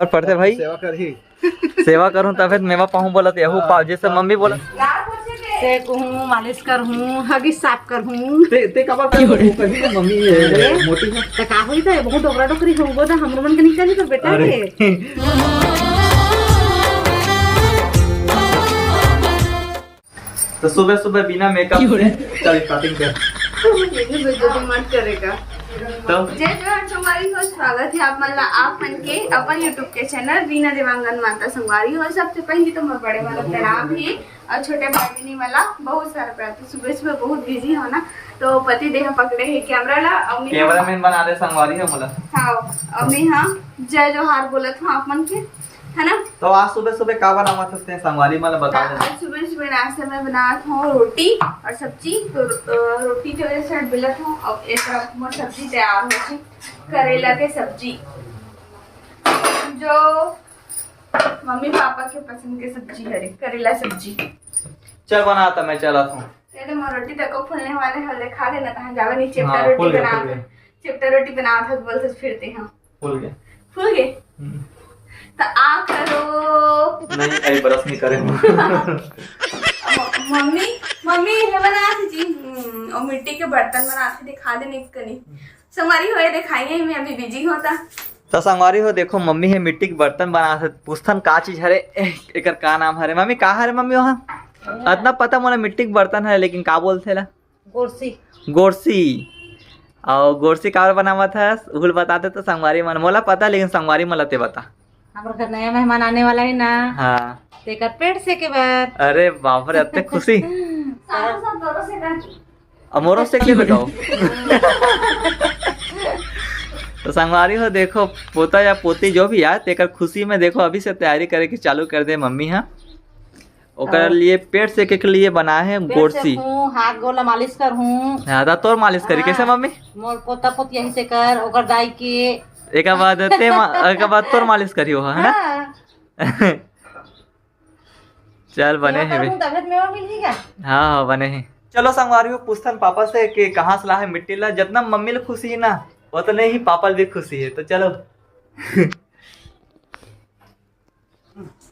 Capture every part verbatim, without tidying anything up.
और पढ़ते भाई, सेवा करही। सेवा करूँ तभे तो मेवा पाहूँ बोलत, यहू पाव, जैसे मम्मी बोलत। ते कहूँ, मालिश करहूँ, हगिस साफ करहूँ। ते, ते काबर करबो? कभी ना मम्मी, ये अरे। मोटी है। तो का होई, तो बहुत डोकरा डोकरी होबो, तो हमरो मन के निकल तो बेटा अरे। रे। तो सुबह सुबह बिना मेकअप से चल स्टार्टिंग कर। ये भी बेइज्जती मत करेगा। तो जय जोहार संगवारी हो, स्वागत है आप मन ला, आप मन के अपन YouTube के चैनल रीना देवांगन माता। संगवारी हो, सबसे पहले तो मोर बड़े वाला प्रणाम ही और छोटे भाई बहनी वाला बहुत सारा प्यार। तो सुबह सुबह बहुत बिजी हो ना, तो पति देह पकड़े है कैमरा ला। और मैं कैमरा मैन बना दे संगवारी हो मोला। हाँ, और मैं हाँ जय जोहार बोलत हूँ आप मन के, है ना? तो आज सुबह सुबह का बनावत हस ते संगवारी मन ला बता हाँ, दे। आज सुबह सुबह नाश्ते में बनावत हूँ रोटी और सब्जी। तो अ, रोटी के वजह से बेलत हूँ। अब एक तरफ मोर सब्जी तैयार हो गई, करेला के सब्जी, जो मम्मी पापा के पसंद के सब्जी हरे, करेला सब्जी। चल बना तो मैं चलत हूँ। ये तो मोर रोटी तको फूलने वाले हल, देखा लेना, तहाँ जावे नहीं, चेपटा हाँ, रोटी फूल गया, बना, फूल गया। चेपटा रोटी बनावत हस बोलत हस फिरते हैं। फूल गया। फूल गए? हम्म। तो आ करो। नहीं, अभी ब्रश नहीं करे। म-, मम्मी, मम्मी, ये बना दीजिए। हम्म, और मिट्टी के बर्तन बना के दिखा देने कनी। संगवारी हो, ये दिखाइए, मैं अभी बिजी होता। तो संगवारी हो, देखो, मम्मी हे मिट्टी के बर्तन बनात हे। पूछथन का चीज हरे, ए-, एकर का नाम हरे? मम्मी, का हरे मम्मी वहाँ? अतना पता मोला मिट्टी के बर्तन हरे, लेकिन का बोलथे ला? गोरसी। गोरसी। अउ गोरसी काबर बनावत हस? उहुल बता दे तो संगवारी मन। मोला पता, लेकिन संगवारी मन ला ते बता। हमर घर नया मेहमान आने वाला है ना। हाँ। तेकर पेट सेके बर। अरे बाप रे, अत्ते खुशी। सालों साल तोरो सेका। अब मोरो सेक दे बताओ। तो संगवारी हो, देखो, पोता या पोती जो भी आए, तेकर खुशी में देखो, अभी से तैयारी करे के चालू कर दे मम्मी हा। ओकर हाँ। लिए पेट सेके के लिए बनाए हे पेट गोरसी। सेकहूँ, हाथ गोड़ ला मालिश करहूँ। हाँ, तो तोर मालिश करी, हाँ। कैसे मम्मी? मोर पोता पोती यही सेकर, ओकर दाई के। एकर बाद ते मा-, एकर बाद तोर मालिश करी हो, है ना? हाँ। चल, बने सेवा हे बे। करहूँ, तभे तो मेवा मिलही का? हाँ, हाँ, बने हे। चलो संगवारी हो, पूछथन पापा से कि कहाँ से लाहे मिट्टी ला। जितना मम्मी ला खुशी है ना, उतने ही पापा ला भी खुशी है। तो चलो।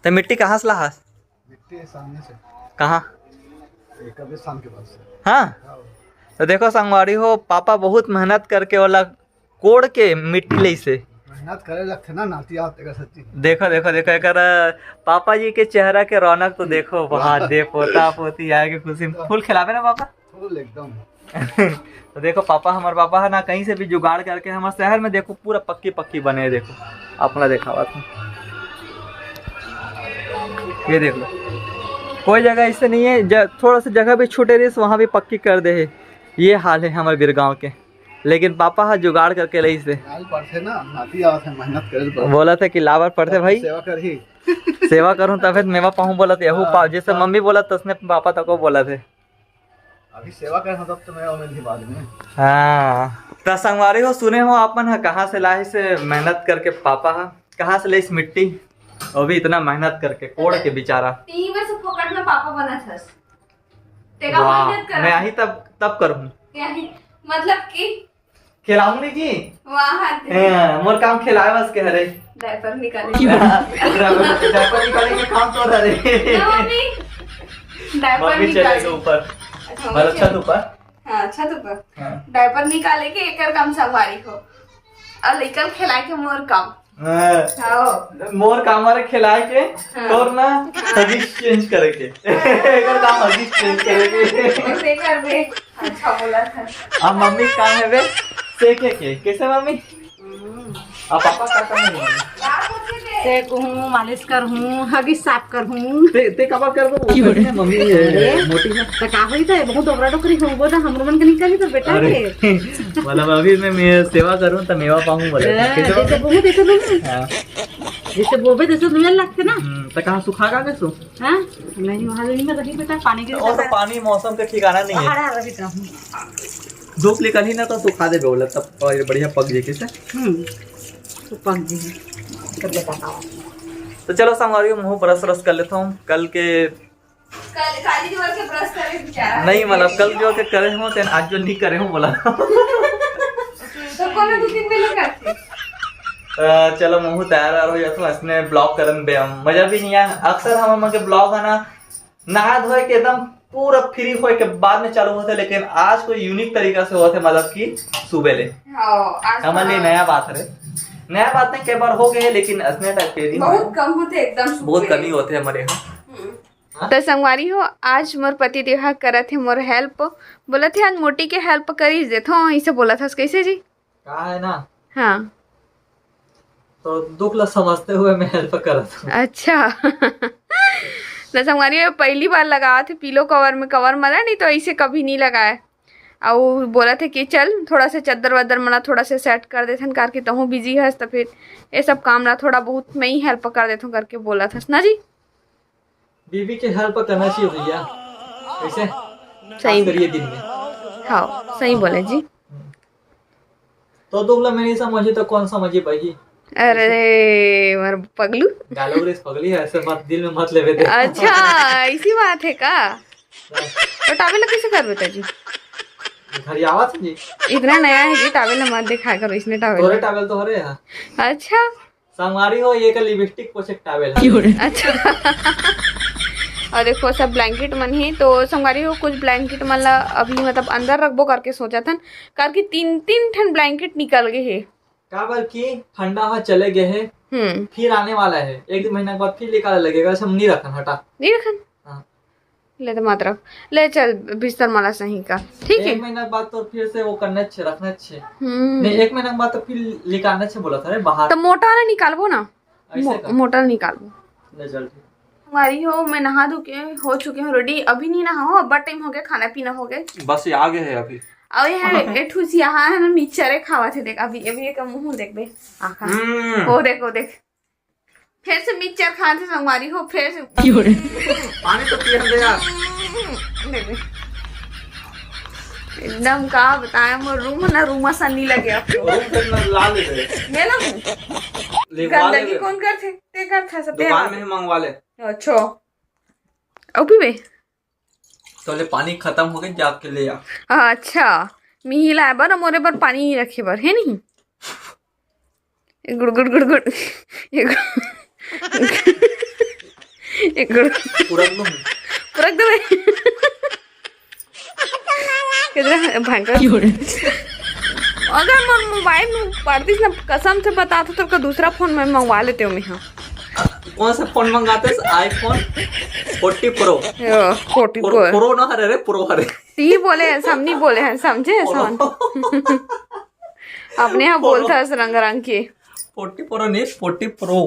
ते मिट्टी कहाँ से लाहस? मिट्टी है सामने से। कहाँ? ये कब्रिस्तान के पास से। हाँ? हाँ। तो देखो संगवारी हो, पापा बहुत मेहनत करके ओला कोड़ के मिट्टी लइसे। मेहनत करे लगथे ना, नाती आवत तेकर सच्ची। देखो, देखो, देखो, एकर, अ, पापा जी के चेहरा के रौनक तो देखो, वाह, दे पोता पोती आए के खुशी में। फूल खिलावे ना पापा? फुल एकदम। तो देखो पापा, हमर पापा है ना, कहीं से भी जुगाड़ करके हमर शहर में देखो पूरा पक्की पक्की बने हे। देखो, अपना देखावत हूँ, ये देख लो, कोई जगह ऐसे नहीं है, ज-, थोड़ा सा जगह भी छूटे रही, वहाँ भी पक्की कर दे हे। ये हाल है हमर बिरगांव के, लेकिन पापा हा जुगाड़ करके लइसे। लाल पड़थे ना, नाती आवत है, मेहनत करे बर। बोलत हे कि लाबर पड़थे भाई। सेवा करही। सेवा करूँ तभे तो मेवा पाहूँ बोलत, यहू हाँ, पाव, जैसे हाँ। मम्मी बोलत, तसने पापा तको बोलत हे। अभी सेवा करे हो तब तो मैं मिलही बाद में। हाँ, त संगवारी हो, सुने हो आप मन ह कहाँ से लाहिस मेहनत करके पापा ह, कहाँ से लाहिस मिट्टी, वो भी इतना मेहनत करके कोड़ के बेचारा। टीवी में से फोकट में पापा बनत हस। तेरा वाह, मेहनत करा। मैं यही तब, तब करूँ। यही, मतलब कि खिलाऊं नहीं जी। वाह, हाँ, दे। हाँ, मोर काम खिलाए बस के हरे। डायपर निकाले। डायपर निकाले के काम तो हरे। ना, मम्मी। डायपर मम्मी चले निकाले। गए ऊपर। अच्छा, मतलब मम्मी छत ऊपर। हाँ, छत ऊपर। हाँ। डायपर निकाले के एकर काम संगवारी हो। और लइका ल खिलाए के मोर काम। हाँ। हाँ। मोर काम हरे खिलाए के, हाँ। तोर ना हाँ। हगिस चेंज करे के। एकर काम हगिस चेंज करे के। ऐसे कर बे। अच्छा बोला था। अब मम्मी काम है बे सेके के। कैसे मम्मी? हम्म। अब पापा का काम है मम्मी? सेकहूँ, मालिश करहूँ, हगिस साफ करहूँ। ते, ते काबर करबो? वो की बोले? करने मम्मी ये अरे। मोटी है। तो का होई तो बहुत डोकरा डोकरी होबो तो हमरो मन के निकाली तो बेटा अरे। रे। मतलब अभी मैं, मैं सेवा करूँ तो मेवा पाऊँ बोले। हाँ, कैसे जैसे मम्मी? बोबे तैसे लुए। हाँ। जैसे बोबे तैसे लुए लगथे ना। हम्म, तो कहाँ सुखा का कैसो? हाँ? नहीं, वहाँ नहीं, मैं रही बेटा, पानी के और तो साथ। पानी मौसम के ठिकाना नहीं है। हरा रही था। धूप निकलही ना तो सुखा देबे ओला, तब और बढ़िया पक जाए कैसे। हम्म, तो पक जाए। कर लेता था। तो चलो संगवारी, मुँह ब्रश व्रश कर लेता हूँ। कल के कल, काली दिवस के ब्रश करे बेचारा। नहीं, मतलब कल जो के करे हो, तेन आज जो नहीं करे हो बोला। तो कौन दो तीन बेले करते? त चलो, महू तैयार वैयार हो जाथों, इसने vlog करन बे मजा भी नहीं आय। अक्सर हम मन के vlog है ना, नहा धोए के एकदम पूरा free होए के बाद में चालू होथे, लेकिन आज कोई unique तरीका से होथे, मतलब कि सुबह ले। हाँ, आज हमन लिए थोड़ा नया बात हरे, नया बात नहीं, कई बार हो गए, लेकिन असने type के नहीं बहुत होए। कम होथे, एकदम सुबह बहुत ले। कमी होथे हमर यहाँ। हम्म। तो संगवारी हो, आज मोर पति देव ह करत हे मोर help, बोलत हे आज मोटी के help करी देथो, इसे बोलत हस कैसे जी? का है ना? हाँ। तो दुख ला समझते हुए मैं help करत हूँ। अच्छा। तो संगवारी हो, पहली बार लगावत हे pillow cover में, cover मला नहीं तो ऐसे कभी नहीं लगाए। अउ बोलत हे कि चल थोड़ा से चद्दर वद्दर मला थोड़ा से set कर देथन करके, तहूँ busy हस तो फिर ये सब काम ला थोड़ा बहुत मैं ही help कर देथूँ करके बोलत हस ना जी। बीवी के help करना चाहिए भैया, कैसे? सही। खास करिए दिन में। हाँ, सही बोले जी। तो दुख ला मैं नहीं समझी तो कौन समझी भाई? अरे मोर पगलू। गालो रे पगली है, ऐसे मत, दिल में मत लेवे दे। अच्छा, ऐसी बात है का? तो towel ला कैसे करबे जी? घर आवत है जी। इतना नया है जी, towel ला मत दिखाया करो, इसने towel तोरे ला। Towel तो हरे है। अच्छा। संगवारी हो, ये का lipstick पोछे के towel है। अच्छा। और देखो सब blanket मन ही, तो संगवारी हो कुछ blanket मन ला अभी मतलब अंदर रखबो करके सोचत हन, करके तीन तीन ठन blanket निकल गए हे। काबर कि ठंडा हा चले गए हे, हम्म। फिर आने वाला है, एक दो महीना के बाद फिर निकाले लगेगा, ऐसे हम नहीं रखन, हटा। नहीं रखन? हाँ। ले तो मत रख, ले चल बिस्तर मला सही का, ठीक है? एक महीना के बाद तो फिर से वो करना अच्छे, रखना अच्छे। हम्म। नहीं, एक महीना के बाद तो फिर निकालना अच्छे बोला था रे बाहर। तो मोटा वाला निकालबो ना, ऐसे मो-, का? मोटा निकालबो। ले चल ठीक। हमारी हो, मैं नहा धो के हो चुके हूँ ready, अभी नहीं नहाऊँ, अब time हो गया, खाना पीना हो गया। बस ये आगे है अभी। और ये है, एक ठूसी यहाँ है ना, mixture है, खावा थे, देख, अभी, अभी एक मुँह देख बे, आखा। हम्म। वो देख, वो देख, फिर से mixture खाते संगवारी हो, फिर से। क्यों रे? पानी तो पिए दे यार। देख बे। एकदम का बताएं, वो room ना, room सा नहीं लगे अब तो। Room पे ना ला ले दे। ये ना, ले, ला ले गंदगी दे। कौन करथे? ते करथा सब, ते दुकान हाथ। में ही मंगवा ले। अच्छा। अउ पीबे? तो ले पानी खत्म हो गए, जाके ले आ। अच्छा, मिही लाए बर, मोरे बर पानी रखे बर, है नहीं? गुड़, गुड़, गुड़, गुड़। ये गुड़। ये गुड़। पूरा एकदम। पूरा एकदम। कितना भयंकर। क्यों रे? अगर मोर mobile में पड़तीस ना, कसम से बताथों, तो का दूसरा phone में मंगवा लेते हो मैं, हाँ। कौन सा phone मंगाते हैं? iPhone forty Pro। यो, forty Pro। Pro ना हरे रे, Pro हरे। ती बोले हैं, सब नहीं बोले हैं, समझे? Pro। समझ। अपने यहाँ बोलता है रंग रंग के। Forty Pro नहीं, forty Pro।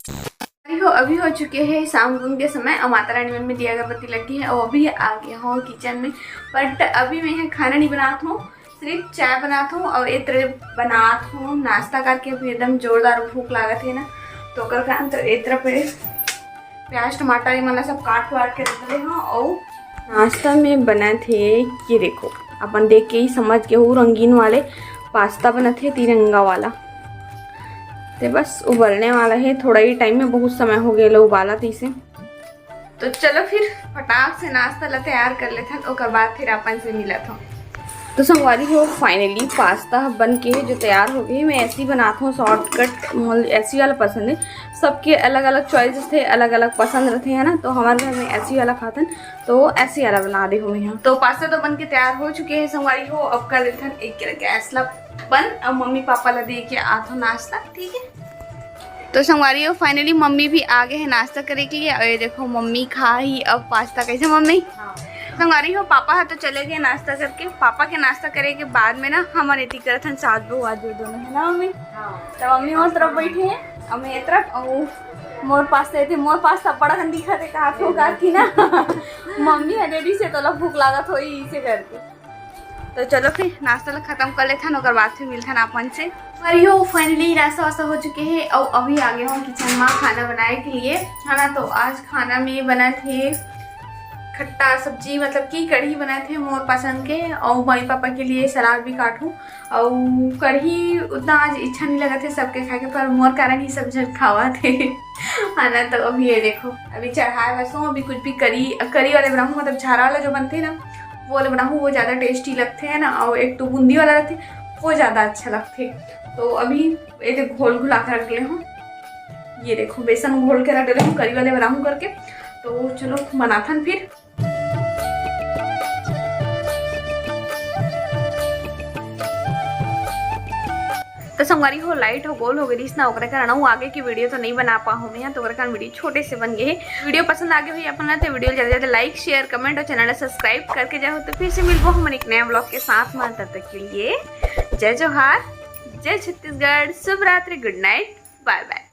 अभी हो, अभी हो चुके हैं शाम धूम के समय और माता रानी में दिया अगरबत्ती लगी है और अभी आ गया हूँ kitchen में। But अभी मैं यहाँ खाना नहीं बनात हूँ, सिर्फ चाय बनात हूँ और एक तरह बनात हूँ नाश्ता करके। अभी एकदम जोरदार भूख लागत है ना, तो ओकर कारण तो एक तरह पे प्याज टमाटर ये मन ला सब काट वाट के रख दे हूँ। और नाश्ता में बनत हे, ये देखो, अपन देख के ही समझ के हो, रंगीन वाले pasta बनत हे, तिरंगा वाला। ते बस उबलने वाला है, थोड़ा ही time में, बहुत समय हो गया लो उबाला तीसे। तो चलो फिर फटाक से नाश्ता ला तैयार कर लेथन, ओकर बाद फिर अपन से मिलत हूँ। तो संगवारी हो, finally pasta बन के जो तैयार हो गई। मैं ऐसी बनात हूँ shortcut, मोल ऐसी वाला पसंद है। सबके अलग अलग choices थे, अलग अलग पसंद रहते हैं ना, तो हमारे घर में ऐसी वाला खातन, तो ऐसी वाला बना दे हूँ यहाँ। तो pasta तो बन के तैयार हो चुके हैं संगवारी हो। अब कर देथन एक gas ला बंद, अब मम्मी पापा ला दे के आत हूँ नाश्ता, ठीक है। तो संगवारी हो, finally मम्मी भी आ गए हैं नाश्ता करे के लिए। और ये देखो मम्मी खा ही अब pasta। कैसे मम्मी? हाँ। संगवारी हो, पापा हा तो चले गए नाश्ता करके। पापा के नाश्ता करे के बाद में ना हमारे एती करत हन सास बहू आज दोनों, है ना मम्मी? हाँ। तो मम्मी मोर तरफ बैठी है, अब मैं ए तरफ, और मोर pasta थे, मोर pasta बड़ा हन दिखा थे, कहा थो का थी ना। मम्मी है ready से, तोला भूख लागत होई इसे करके। तो चलो फिर नाश्ता ला खत्म कर लेथन, ओकर बाद फिर मिलथन आपन से। अरे हो, finally नाश्ता वास्ता हो चुके हैं और अभी आ गए हो kitchen में खाना बनाए के लिए, है ना। तो आज खाना में बनत हे खट्टा सब्जी, मतलब कि कढ़ी बनत हे मोर पसंद के, और मम्मी पापा के लिए सलाद भी काटूँ। और कढ़ी उतना आज इच्छा नहीं लगत हे सबके खाए के, पर मोर कारण ही सब झन खावत हे। है ना, तो अभी ये देखो, अभी चढ़ाए बर सो, अभी कुछ भी करी, करी वाले बनाहूँ, मतलब झारा वाला जो बनते ना, वो वाला बनाहूँ, वो ज़्यादा tasty लगते है ना। और एक तो बूंदी वाला रहते, वो ज़्यादा अच्छा लगते। तो अभी ये देख, घोल घुला के रख ले हूँ। ये देखो, बेसन घोल के रख ले हूँ, करी वाले बनाऊँ करके। तो चलो बनाथन फिर। तो संगवारी हो, लाइट हो गोल हो गई ना, ओकरे कारण अउ आगे की वीडियो तो नहीं बना पाहूँ मैं, तो ओकरे कारण वीडियो छोटे से बन गए है। वीडियो पसंद आ गए होही अपन ला, तो वीडियो ला ज्यादा ज्यादा लाइक, शेयर, कमेंट और चैनल ला सब्सक्राइब करके जाओ। तो फिर से मिलबो हम एक नया ब्लॉग के साथ में, तब तक के लिए जय जोहार, जय छत्तीसगढ़, शुभ रात्रि, गुड नाइट, बाय बाय।